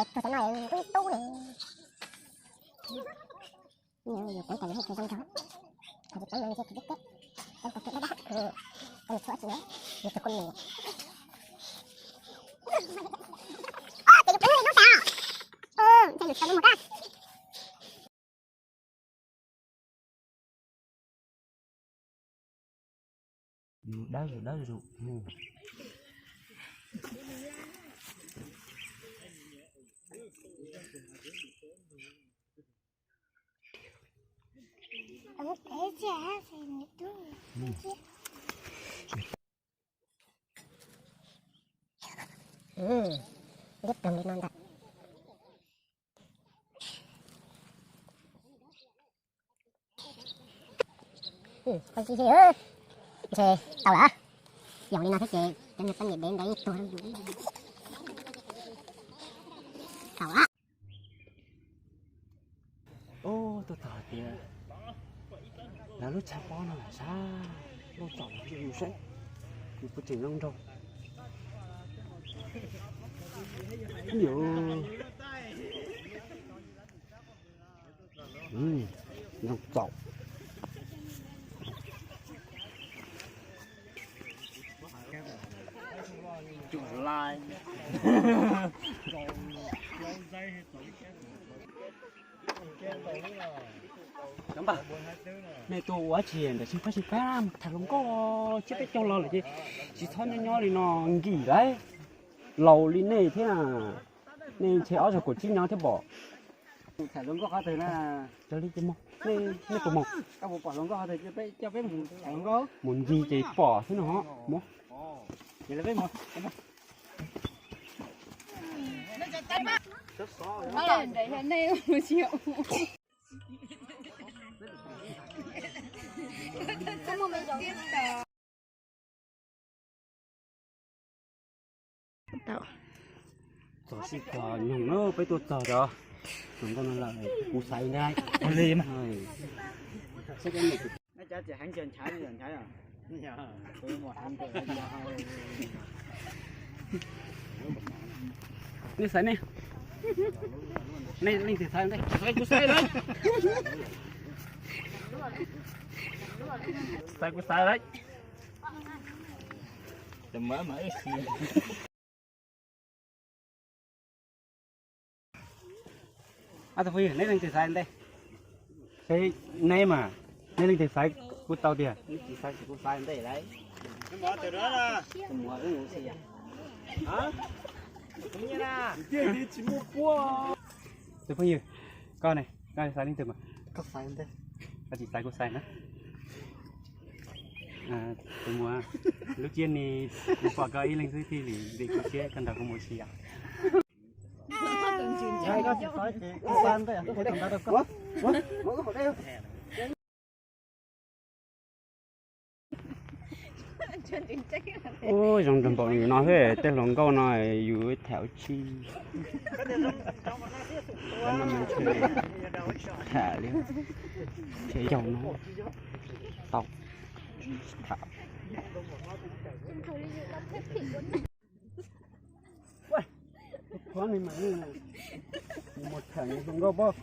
Tus cov no kuj tub ne. Yus teev tas yus hej tsis zoo nraug, thaum yus teev no yus tsis teb teb, teev tas khev dab dab, koj mus txhuam tsis na, yus tug koj mus. Ces yus pleev lub tas, ces yus tau mus kab. Yus dawb yus dawb yus. Liab ploog li no ntag. Ntshe tau lawm. Yoom li no thiab ces cov niag poj niam dev ntawd yeej tuag rau yus. Tau lawm. Ub, tuaj txog tias lawv lub tshav pob no sab loj txaus yus saib, yus puas tseem zoo nraug. Yus zoo txaus. Cov npawg, nej tuaj ua tsi ntawm tsev pob tsev kab mus tham hluas nkauj, tsiab peb caug los lawm ces tsis txhob nyob nyob li no nkim lauj. Laus li nej thiab, nej ntshe ob zaug kaum tsib nyob thiab pom. Tham hluas nkauj qhov twg na? Cov li ces mus, nej puas mus? Koj puas pom hluas nkauj qhov twg coj peb mus tham hluas nkauj? Mus ncig ces pom xwb no. Mus. Ces peb mus. Txog sij hawm nyoog na peb tuaj txog cov hluas nkauj no lawm, kuv xaiv ntag. Nej xaiv nej, nej leej twg xaiv ntej? Xaiv kuv xaiv lawm. Xaiv kuv xaiv lawm. Ob tug phooj ywg, nej leej twg xaiv ntej? Neb mas, nej leej twg xaiv kuv tau tiag? Tus phooj ywg, koj ne, koj xaiv leej twg mas? Koj tsis xaiv kuv xaiv na. Tus muam, lub ciab ni kuv pom koj ib leeg xwb thiaj li ntim kuv siab koj nrog kuv mus ua si yom. Ub, zoo nraug npaum no xwb, tej hluas nkauj no yus tham ua tsi? Tham li, ntshe yog no tau tham. Mus tham hluas nkauj pob.